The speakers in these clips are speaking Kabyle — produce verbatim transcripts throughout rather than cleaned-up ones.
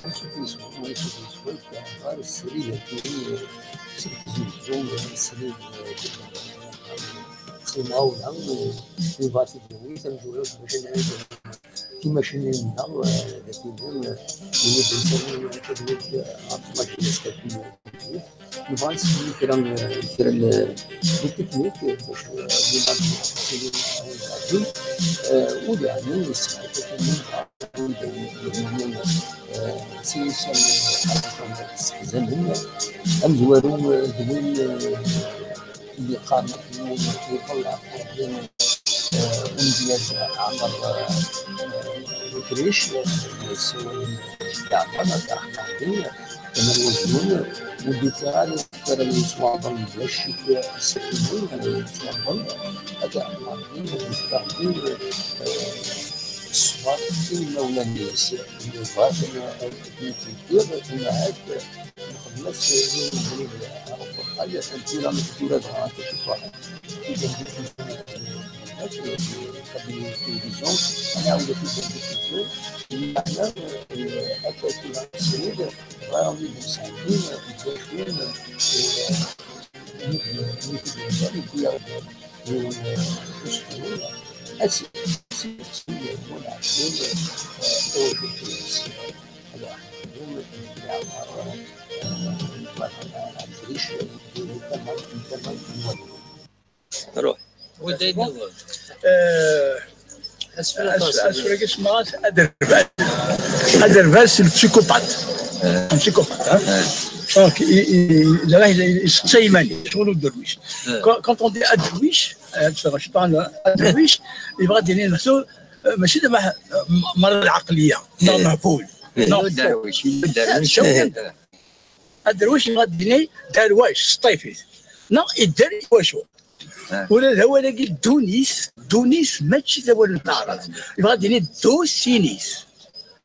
Acu d isem-, acu d isem-, ɣer srid, srid, srid, s umɣawla, yuba ad t-id-yawi tamezwarut bac ad nɛid timacinin-nneɣ, eh, d akken, eh, win i d-yesawlen akked wid, eh, ɣef tmacinin-is akked wid. Nebɣa ad nesmel kra n, kra n, di teknik, eh, bac, eh, win ad yesawlen, eh, ur yeɛni, yesɛa takini, eh, si yussan, eh, sseḥzanen, amezwaru, eh, d win, eh, i d-yeqqaren akken yiwen iṭel ɣef Ṛebbi, eh, umedyaz Ɛmer, eh, Utric, eh, yessawalen Ǧedda Ɛmer, ad t-ṛeḥmeɣ din, Kamal Wazlun, ur d-yeffiɣ ara ara yettwaɛḍen d acu-t ass-agi, ara yettwaɛḍen, ad t-ṛeḥmeɣ din, ad yefk Ṛebbi, eh, ṣṣber i yimawlan-is, yebɣa kan ad ten-id-yefk, ahat nxeddem-as yiwen ubrid aɣebbar. Atan tura, tura dɣa ad t-id-tefk. Tilivizyu, ad nɛawed tilivizyu, lmeɛna, eh, akka tura srid, bɣiɣ ad d-nesɛeddi, eh, d acu, eh, mi d-, mi d-, mi d-, mi d-, Ruḥ. Wadda yedduɣ. Euh, asfel aṭas. Asfel-agi semmaɣ-as aderbal. Aderbal, c'est le psychopathe. Un psychopathe, hein. Donc, il, il, il, il, il, il, quand, quand on dit aderwic, euh, je sais pas, aderwic, il va dire, euh, ماشي دابا, euh, مرض العقلية. Non, مهبول. Non, faux. Aderwic, aderwic. Aderwic يبغى ديني دارواش سطيفي. Non, يدير واش هو. Ula d awal-agi ddunit, ddunit mačči d awal n taɛrabt. Yebɣa ad d-yini ddu s inis.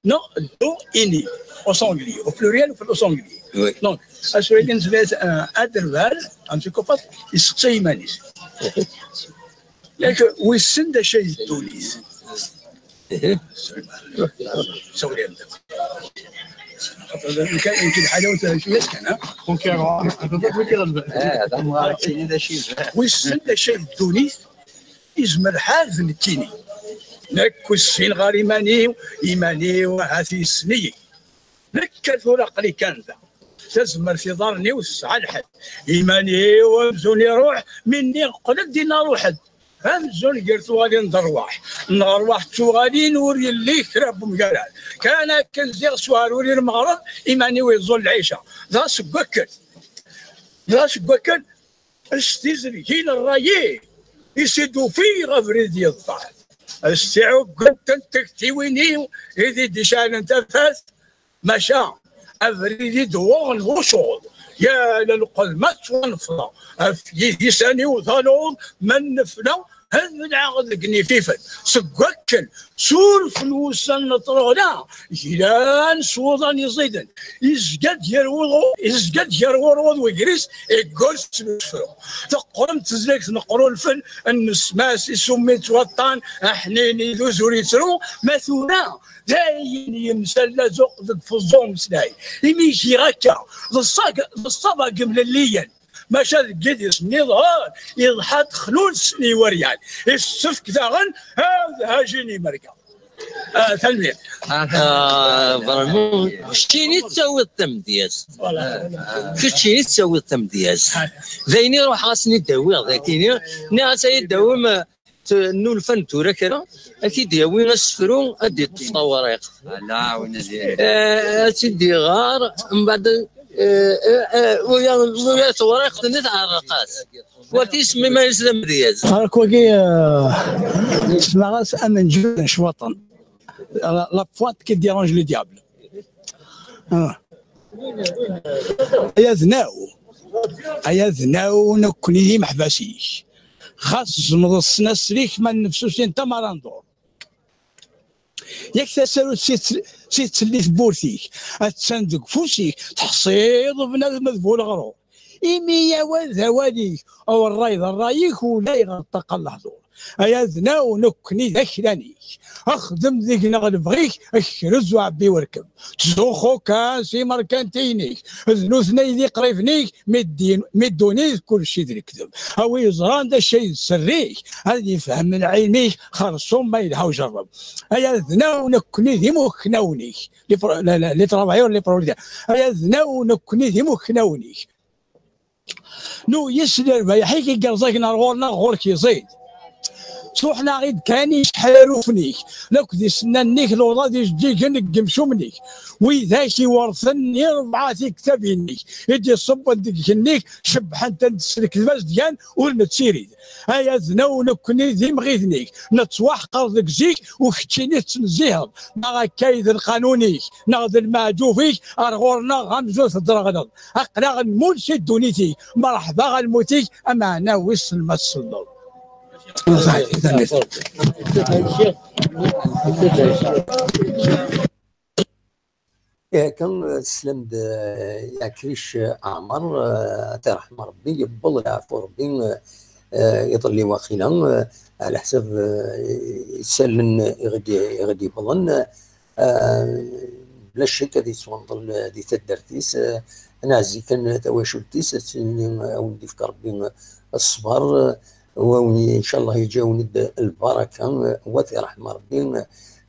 Non, ddu ini, au singulier, au pluriel ou au singulier. Oui. Donc, asfel-agi nesla-as, euh, aderbal, un psychopathe, yesseqsay iman-is. Yak, wissen d acu ay d ddunit. Sawlen. Nekk, nekk d ḥalaw ta-, cwiya kan, ha? Wissen d acu ay d ddunit, izmer lḥal d nekkini. Nekk ur ssineɣ ɣer iman-iw, iman-iw ahat yessen-iyi. Nekk tura aql-i kan da. Tazmert iḍarren-iw tesɛa lḥedd. Iman-iw amzun iruḥ, mi nniɣ qqel-d dinna ruḥ-d. Amzun gar tuɣalin d rrwaḥ. Neɣ rrwaḥ d tuɣalin ur yelli kra n umgarad. Kan akken ziɣ s uɛrur i lmeɣreb, iman-iw iẓul lɛica. Dɣa seg wakken, dɣa seg wakken, s tizrigin n ṛṛay-i, i s-id-ufiɣ abrid yeḍfer. S tiɛuggent n tektiwin-iw, i d-id-iceɛlen tafat, Maca, abrid i d-uɣeɣ lwuṣul, yal lqed ma ttwanefḍeɣ, ɣef yidisan-iw d aluḍ, ma nnefleɣ, Ad nɛaɣ deg inififen, seg wakken suref n wussan n ṭṭruɣla, glan s wuḍan iẓiden, yezga-d gar wuḍu, yezga-d gar wurɣu d wegris, iggul s usefru. Teqqrem tezlegt n qrunfen, n nesmas isummi ttwaṭṭan, aḥnini d uzur yettru, ma tura d ayen yemsalla zuq deg feẓẓu umeslay. Imi giɣ akka, d ṣṣag-, d ṣṣaba gemlelliyen. Maca deg yidis-nni iḍher, yeḍḥa-d xlul s iweryan. Yessefk daɣen ad hajin imerga. Ah, tanemmirt. Ah, vraiment, keččini tettawiḍ tamedyazt. Voilà. Keččini tettawiḍ tamedyazt. D ayen i ruḥeɣ ad sen-id-awiɣ d akini, nniɣ-as ad yi-d-awim, eh, t-, nnulfan tura kra, ad k-id-yawi asefru, ad d-iṭṭef tawriqt. Ala, win ad y-, eh, ad tt-id-iɣer, mbeɛd, eh, eh, eh, uya, uya tawriqt-nni tɛerreq-as. Wa tismi ma yesla amedyaz. Ɣer wagi, eh, semmaɣ-as amenǧu n cwaṭen. La, la pointe qui dérange le diable. Ah. Ay adnaw, ay adnaw, nekkni d imeḥbas-ik. Xas tzemḍeḍ snasel-ik ma nnefsusin tamara n dur. Yak tasarut si tt-, si ttelli tewwurt-ik, attan deg ufus-ik, teḥṣiḍ bnadem d bu leɣrur. Imi awal d awal-ik, aw ṛṛay d ṛṛay-ik, ulayɣer ṭṭaqa n lehdur. Ay adnaw, nekkni d aklan-ik. Xdem deg-neɣ lebɣi-k, krez uɛebbi werkeb. Ttzuxxu kan s imerkantiyen-ik, d nutni ay d iqriben-ik, mi ddin-, mi ddunit kullec i d lekdeb. A wi yeẓran d acu ay d sser-ik, ad yefhem lɛilm-ik, xerṣum ma yelha ujerreb. Ay adnaw, nekkni d imuknawen-ik, les pro-, les, les, les travailleurs, les prolétaires. Ay adnaw, nekkni d imuknawen-ik. Nuyes lerbayeḥ-ik i yerẓagen ar ɣur-neɣ, ɣur-k iẓid. Ttruḥen-aɣ-id kan iseḥḥarufen-ik, akked isennanen-ik, luḍa d ijeǧǧigen deg yemcumen-ik. Widak iwerten i rebɛa tiktabin-ik, i d-iṣubben deg igenni-k, cebbḥen-ten s lekdeb azedgan ur nettirid. Ay adnaw, nekkni d imɣiden-ik, nettwaḥqer deg zik, u keččini tettnezziheḍ. Ma akka i d lqanun-ik, neɣ d lmeɛǧub-ik, ar ɣur-neɣ amzun tedreɣleḍ. Aql-aɣ nmul si ddunit-ik, mreḥba ɣer lmut-ik, ameɛna wissen ma tselleḍ. Tanemmirt. Ihi kan, teslam-d, eh, i Ɛekric, eh, Ɛmer, eh, ad t-iṛḥem Ṛebbi, yewweḍ leɛfu Ṛebbi, eh, eh, iḍelli waqila, eh, ɛla ḥsab, eh, isallen i ɣ-d-, i ɣ-d-yewwḍen, eh, bla ccek ad yettwenḍel di taddart-is, eh, ad nɛezzi kan tawacult-is, ad s-nini, eh, a wen-d-ifk Ṛebbi, eh, ṣṣber, eh, u a wen-, ncallah yeǧǧa-wen-d lbaraka, eh, u ad t-iṛḥem Ṛebbi,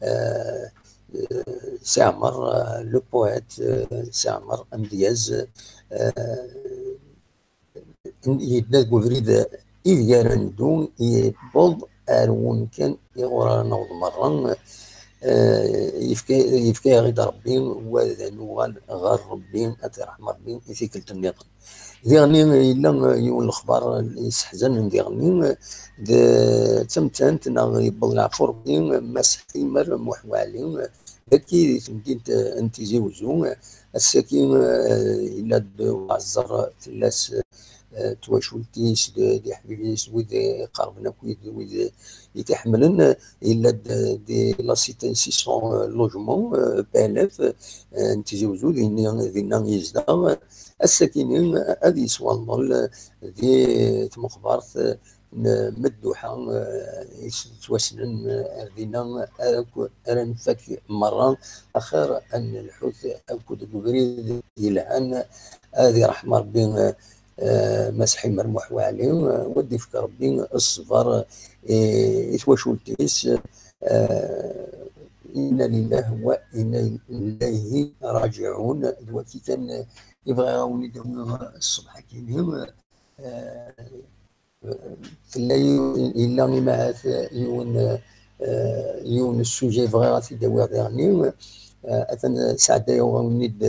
eh, Si Ɛmer, eh, le poète, eh, Si Ɛmer amedyaz, eh, yedda deg ubrid ideg ara neddu, yewweḍ ar wemkan iɣur ara naweḍ merra, eh, yefka, yefka-yaɣ-id Ṛebbi, wa d ad nuɣal ɣer Ṛebbi, ad t-iṛḥem Ṛebbi i tikkelt nniḍen. Diɣenni yella yiwen n lexbar yesseḥzanen diɣenni, d tamettant neɣ yewweḍ leɛfu Ṛebbi, Mass Ḥimer Muḥ Waɛli, dagi di temdint n Tizi Wezzu. Ass-agi, eh, yella-d uɛeẓẓer fell-as, eh, twacult-is, d, d iḥbiben-is, wid iqerben akk, wid, wid i t-iḥemmlen. Yella-d di la cité six cents logements, eh, P L F, eh, n Tizi Wezzu, dinni, dinna i yezdeɣ. Ass-akini ad yettwanḍel di tmeqbert n Medduḥa, eh, yettwassnen, eh, ar dinna, akk ara nfak merra, axir ad nelḥut akk deg ubrid yelhan, ad iṛḥem Ṛebbi, eh, eh, Mass Ḥimer Muḥ Waɛli, eh, u ad d-ifk Ṛebbi ṣṣber, eh, i twacult-is, eh, inna lillahi wa inna ilayhi raǧiɛun. D waki kan, eh, i bɣiɣ a wen-id-awiɣ ṣṣbeḥ-agi-ni, eh, tella yi-, yella imahat yiwen, eh, yiwen n ssujay bɣiɣ ad t-id-awiɣ diɣenni. Eh, atan sɛeddayeɣ-awen-id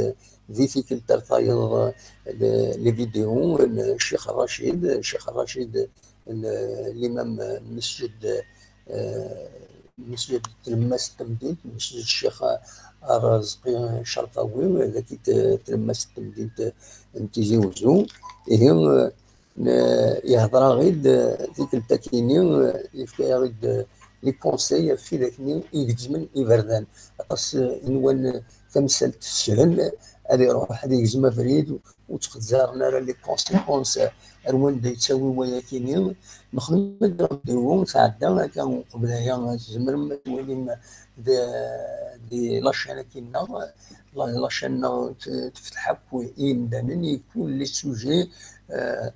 di tikkelt ar tayeḍ, eh, le-, les vidéos n Ccix Racid, Ccix Racid, l-, l'imam n mesjid, eh, mesjid tlemmast n temdint, mesjid Ccix Arezqi Cerṭawi, dagi t-, tlemmast n temdint n Tizi Wezzu. Ihi, eh, Yehder-aɣ-id, eh, tikkelt akkenni, eh, yefka-yaɣ-id, eh, les conseils ɣef wid akkenni i igezzmen iberdan. Aṭas, eh, i nwan, eh, tamsalt teshel, eh, ad iruḥ ad igzem abrid, ur ttqeddaren ara les conséquences, eh, ar wanda yettawi wayakini. Nexdem-d la vidéo tɛedda akka uqbel aya, tzemrem ad twalim di, di la chaîne akkin-nneɣ, la, la chaîne-nneɣ t-, tefteḥ akk i yimdanen, i kul les sujets, eh,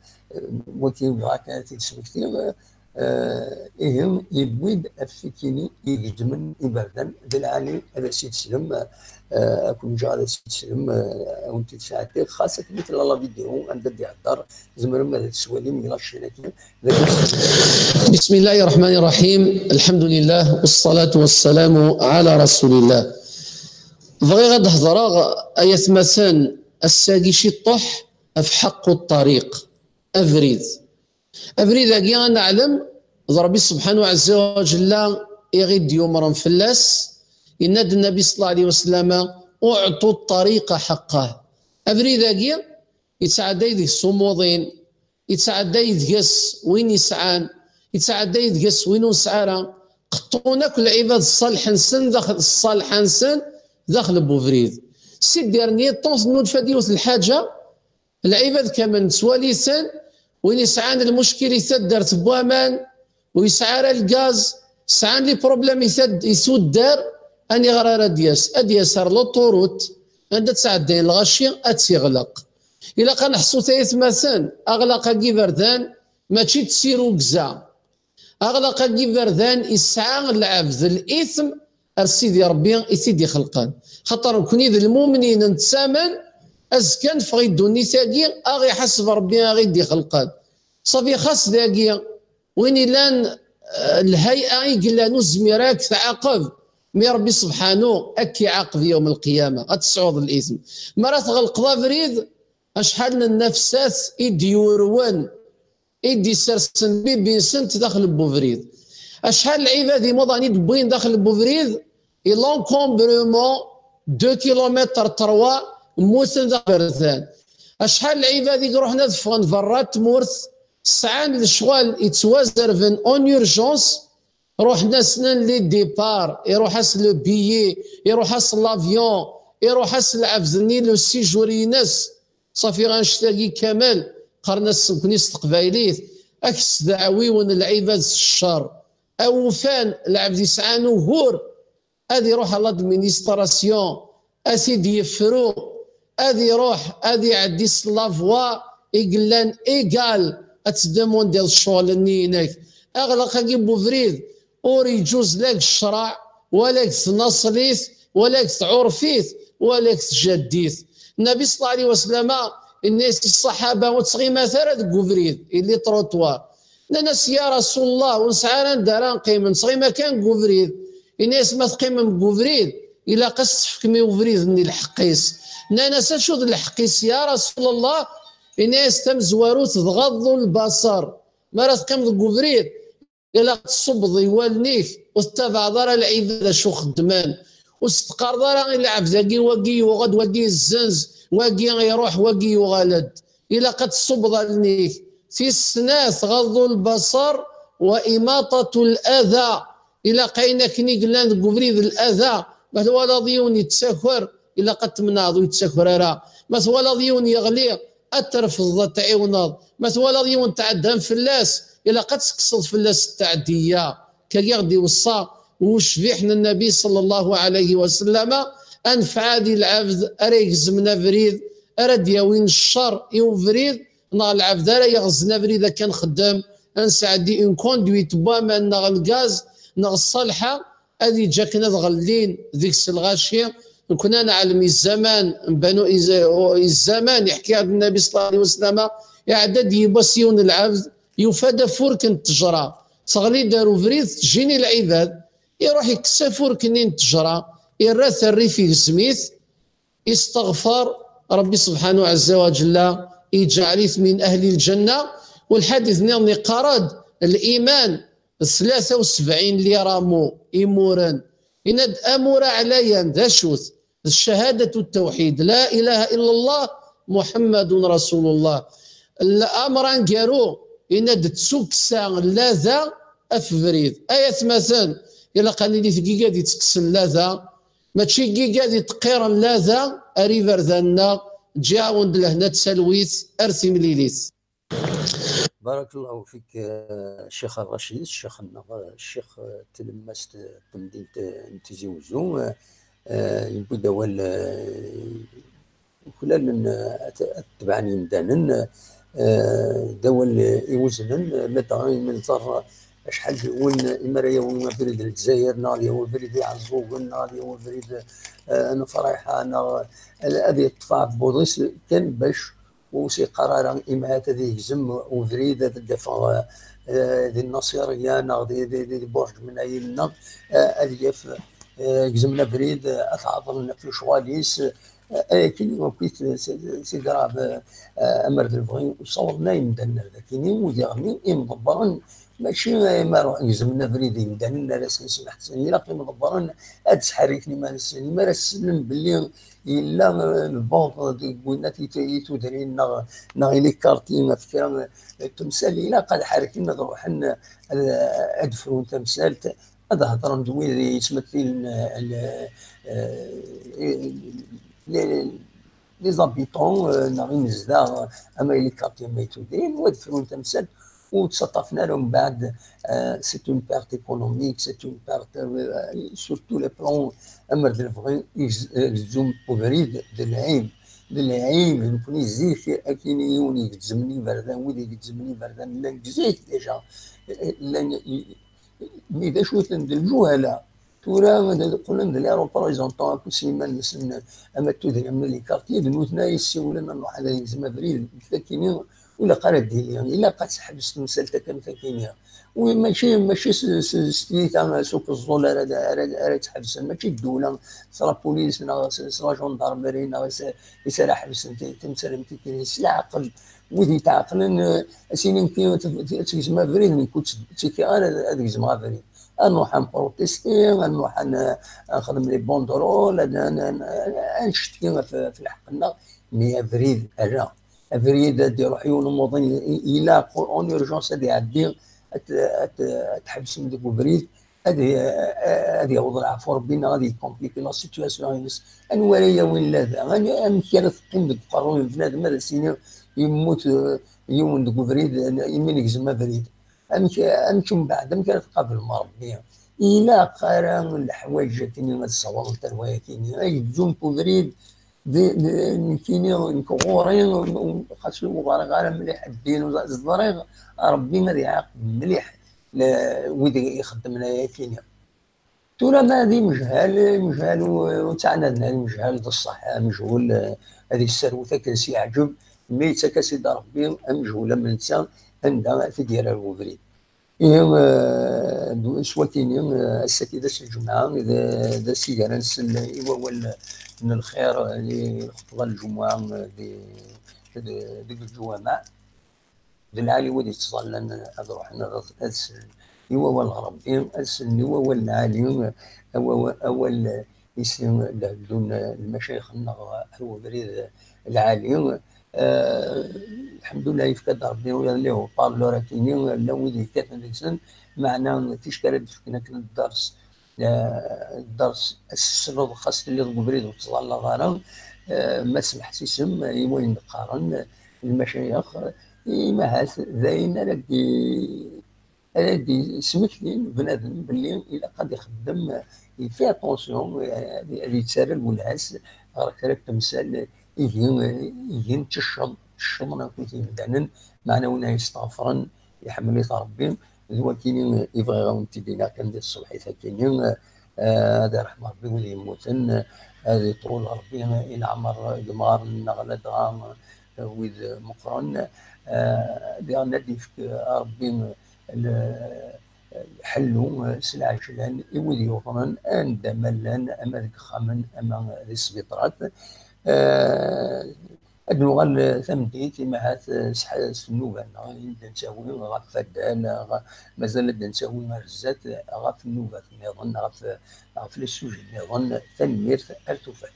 wagi bɣiɣ kan ad t-id-smektiɣ, eh, ihi yewwi-d ɣef tikini igezzmen iberdan, d lɛali ad as-id-slem, eh, ad ken-ǧǧeɣ ad as-id-slem, eh, ad wen-t-id-sɛeddiɣ, xas akken tella la vidéo anda d-ihedder, tzemrem ad t-teswalim di la chaîne-agi. بسم الله الرحمن الرحيم. الحمد لله والصلاة والسلام على رسول الله. Bɣiɣ ad d-hedreɣ, ay atmaten, ass-agi ciṭṭuḥ ɣef حق الطريق, abrid. Abrid-agi, ad neɛlem, d Ṛebbi subḥanahu ɛezza wa ǧella i ɣ-id-yumren fell-as. Yenna-d Nnbi ṣella Llahu ɛalayhi wa sallam: "أعطوا الطريق حقه." Abrid-agi yettɛedday deg-s umuḍin, yettɛedday deg-s win yesɛan, yettɛedday deg-s win ur nesɛi ara. Qeṭṭun akk lɛibad ṣṣaleḥ-nsen daxel, ṣṣaleḥ-nsen daxel n ubrid. Ces derniers temps, tennulfa-d yiwet n lḥaǧa, lɛibad kamel nettwali-ten, win yesɛan lmuckil i taddart n waman, ur yesɛi ara lgaz, sɛan les problèmes i tad-, i tuddar, aniɣer ara d-yas? Ad d-yas ar l'autoroute, anda ttɛeddayen lɣaci, ad tt-iɣleq. Ilaq ad neḥṣu tayetmaten, aɣlaq-agi iberdan mačči d tirugza. Aɣlaq-agi iberdan isɛa lɛebd, lithm, ar Sidi Ṛebbi i t-id-ixelqen. Xaṭer nekni d lmumnin nettamen, azekka neffeɣ i ddunit-agi, a ɣ-iḥaseb Ṛebbi a ɣ-id-ixelqen. Ṣafi, xas dagi, win ilan, eh, lhay'a i yellan ur zmir ara ad k-tɛaqeb, mi Ṛebbi subḥanu ad k-iɛaqeb yawm lqiyama, ad tesɛuḍ lithm. Mi ara tɣelqeḍ abrid, acḥal n nnafsat i d-yurwen, i d-isersen bibi-nsent daxel n ubrid. Acḥal lɛibad imuḍan i d-wwin daxel n ubrid, i l'encombrement, deux kilomètres, trois, mmuten d aberdan. Acḥal lɛibad i iruḥen ad ffɣen berra n tmurt, sɛan lecɣal yettwazerben en urgence, ruḥen-asen les départs, iruḥ-as le billet, iruḥ-as l'avion, iruḥ-as lɛebd-nni le séjour-ines. Ṣafi, annect-agi kamel, qqaren-as nekkni s teqbaylit, ad k-sdeɛwiwen lɛibad s ccer. Awufan, lɛebd yesɛan ugur, ad iruḥ à l'administration, ad t-id-yefru, ad iruḥ, ad iɛeddi s la voie i yellan égal, ad tdemundiḍ ccɣel-nni-inek. Aɣlaq-agi n ubrid ur iǧuz la deg ccreɛ, wala deg tnaṣlit, wala deg tɛurfit, wala deg tjaddit. Nnabi ṣella Llahu ɛalayhi wa sallam yenna-yas i ṣṣaḥaba: "Ur ttɣimat ara deg ubrid, i les trottoirs." Nnan-as: "Ya Rasul Llah, ur nesɛi ara anda ara neqqim, nettɣima kan deg ubrid." Yenna-yas: "Ma teqqimem deg ubrid, ilaq ad s-tefkem i ubrid-nni lḥeqq-is." Nnan-as: "Acu d lḥeqq-is ya Rasul Llah?" Yenna-yas: "Tamezwarut, tɣaḍḍu lbaṣar." Mi ara teqqimeḍ deg ubrid, ilaq ad tṣubbeḍ i wallen-ik, ur tettabaɛeḍ ara lɛibad acu xeddmen, ur s-teqqareḍ ara i lɛebd-agi, wagi yuɣ-d, wagi yezzenz, wagi iruḥ, wagi yuɣal-d. Ilaq ad tṣubbeḍ allen-ik. Tis snat, غض البصر وإماطة الأذى. Ilaq ayen akken i yellan deg ubrid, الأذى. Ma twalaḍ yiwen yettaker, ilaq ad temneɛḍ ur yettaker ara. Ma twalaḍ yiwen yeɣli, ad trefdeḍ ad tɛiwneḍ. Ma twalaḍ yiwen tɛeddan fell-as, ilaq ad tekkseḍ fell-as ttaɛdiya. Akka i ɣ-d-iweṣṣa ucbiḥ n Nnabi ṣella Llahu ɛalayhi wa sallam, ad nefɛadi lɛebd ara igezmen abrid, ara d-yawin ccer i ubrid, neɣ lɛebd ara yeɣzen abrid akka nxeddem, ad nesɛeddi une conduite n waman neɣ lgaz neɣ ṣṣalḥa, ad yeǧǧ akken ad ɣellin deg-s lɣaci. Nekkni ad neɛlem i zzaman n Banu Iz-, i zzaman, iḥka-aɣ-d Nnabi ṣella Llahu ɛalayhi wa sallam, iɛedda-d yiwwas yiwen n lɛebd, yufa-d afurk n ttejra, teɣli-d ar ubrid, tejjini lɛibad, iruḥ ikkes afurk-nni n ttejra, irra-t rrif, igzem-it, isteɣfer Ṛebbi subḥanahu ɛezza wa ǧella, iǧɛel-it min ahli lǧenna. U lḥadit nniḍen iqqar-d: liman d tlata u sebɛin les rameaux, imuren. Yenna-d amur aɛlayan d acu-t? D ccahadat u ttawḥid, la ilaha illa Llah Muḥemmadun Rasulullah. Lamer aneggaru, yenna-d d tukksa n lada af ubrid. Ay atmaten, ilaq ad nili deg igad yettekksen lada, mačči deg igad yettqiren lada ar iberdan-nneɣ. Ǧǧiɣ-awen-d lehna d talwit ar timlilit. بارك الله فيك، آه، الشيخ الرشيد، الشيخ النظر، الشيخ، آه، تلمست، آه، تمدينت، آه، تيزي وزو، آه، آه، يبدو دول، آه، وكلال، آه، أت-، أتبعني مدانن، آه، دول يوزنن، آه، ما دغا من زر شحال ديون إمارة يوم بريد الجزائر، ناض يوم بريد عزوغن، ناض يوم بريد، آه، نفريحة، ناض، آه، هذه الطفاع بوضيس كان باش وسي قرارا إما هذا يجزم وبريد هذا الدفع، آه، دي النصيرية، ناض دي، دي، دي برج من أيلنا، آه، أليف، آه، يجزمنا بريد، آه، أتعاطلنا في شواليس، آه، آه، كي وقيت سي، سي غراف، آه، آه، أمر دلفغي وصورنا يمدنا، لكن يمودي غني يمضبرن ماشي ما يلزمنا بريد يمدانن، لا سمحت سني لا قيم ضبرن. هاد تحركني ما نسني ما رسلم باللي إلا البنك دي بوينات يتودرين نغ نغ لي كارتي ما فكرة تمثال إلا قد حركنا روحنا. هاد فرون تمثال هذا هضرا دوي يتمثل لي زابيتون نغ يمزداغ أما إلي كارتي ما يتودرين وهاد فرون تمثال وتسطفنا لهم بعد. C'est une perte économique, c'est une perte, surtout les plans أمر دلفغي يجزم أبريد دلعيم دلعيم نكوني زيك أكيني يوني يجزمني بردان ودي يجزمني بردان لان جزيك ديجا لان مي دا شوية الجهلاء. تورا قلنا ديال لي ريبريزونطون اكو سيمان نسن اما تودري من لي كارتي دنوتنا يسيولنا نروح على يلزم ابريل تاكيني ولا قرا ديلي الا قد حبست مسالتك كم تاكيني. وماشي ماشي ستيتا سوق الزول راه تحبس ماشي الدوله. صرا بوليس صرا جوندارمري يسرا حبس تمسالم تاكيني سي العقل. وذي تعقلن اسيني تجزم ابريل من كنت تيكي انا هذيك زعما ابريل. نروح نبروتيستي، نروح نخدم لي بوندرول، نشتكي في الحق. مي ابريد لا، ابريد غادي يروح يوم الموضوع الا اون اورجونس غادي يعدي. تحبس من ديك ابريد غادي غادي يعوض العفو ربي غادي يكومبليكي لا سيتوياسيون ينس. انواريا وين لا ذا غادي امشي انا تقيم ديك القرون بنادم هذا سيني يموت يوم ديك ابريد يمين يجزم ابريد. امك امك من بعد امك تقابل مربي. الا قرا الحوايج كني ما تصور تروايا كني اي جون بودريد. نكيني نكغوري خاصو غارغ على مليح الدين وزريغ. ربي ما يعاقب مليح. ويدي يخدم لنا كيني. تورا ما هذه مجهل مجهل وتعنادنا مجهل بصح مجهول. هذه السروت كان سي عجب مي تكاسي ربي مجهوله من نتا عندها في ديال الوبريد. إيه، آه، سواتيني، آه، الساكي داس الجمعة، إذا داس يقرا نسل إيوا وال من الخير، آه، لخطبة الجمعة، آه، دي دي الجوامع. د lɛali wid yettẓallan ad ruḥen ad slen i wawal n Ṛebbi, ad slen i wawal n lɛali, awal isli lehddun lmacayix-nneɣ ar webrid lɛali. Lḥemdullah, yefka-d Ṛebbi ula d les haut-parleurs akini, llan wid yekkaten deg-sen, meɛna ticki ara d-fken akken dders, dders ad s-tesleḍ xas telliḍ deg ubrid ur tettẓallaḍ ara, ma tesmeḥsisem i wayen d-qqaren lmacayix. Imahat d ayen ara d-, ara d-yesmektin bnadem belli ilaq ad ixeddem, il fait attention, ad yettarra lwelha-s ɣer kra n temsal ihi, ihi n tecceḍ, tecceḍ n akk imdanen, meɛna win ay yesteɣfren, iḥemmel-it Ṛebbi, d wakini i bɣiɣ ad wen-t-id-iniɣ kan di tṣebḥit-akini. Ad iṛḥem Ṛebbi wid yemmuten, ad iṭul Ṛebbi i leɛmer d imɣaren-nneɣ ladɣa wid meqqren. Diɣen ad d-ifk Ṛebbi ḥellu s lɛejlan i wid yuḍnen anda ma llan, ama deg ixxamen ama di sbiṭrat. Ad nuɣal tameddit, imahat s nnuba-nneɣ i d-nettawi ɣef waddal, mazal ad d-nettawi ar zdat ɣef nnubat nniḍen, ɣef, ɣef les sujets nniḍen. Tanemmirt, ar tufat.